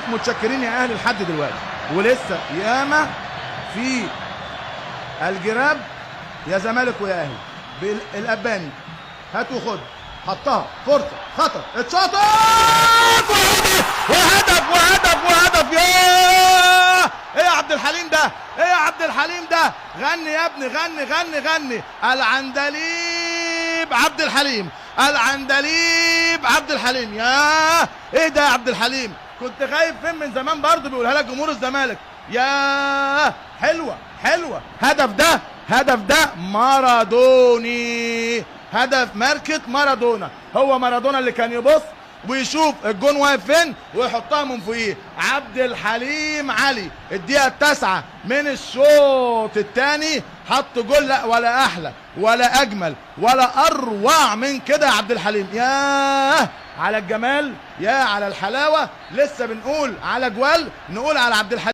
متشكرين يا اهلي لحد دلوقتي، ولسه ياما في الجراب يا زمالك ويا اهلي. الأباني هات وخد، حطها، فرصة، خطر، اتشاطت، وهدف وهدف وهدف. يا ايه يا عبد الحليم ده؟ ايه يا عبد الحليم ده؟ غني يا ابني، غني غني غني. العندليب عبد الحليم، العندليب عبد الحليم. يا ايه ده يا عبد الحليم؟ كنت خايف فين من زمان؟ برضه بيقولها لك جمهور الزمالك. يا حلوة حلوة، هدف ده، هدف ده مارادوني، هدف ماركة مارادونا. هو مارادونا اللي كان يبص ويشوف الجون واقف فين ويحطها من فوقيه. عبد الحليم علي الدقيقة 9 من الشوط الثاني حط جول. لا ولا احلى ولا اجمل ولا اروع من كده يا عبد الحليم. ياه على الجمال، يا على الحلاوة. لسه بنقول على جوال، نقول على عبد الحليم.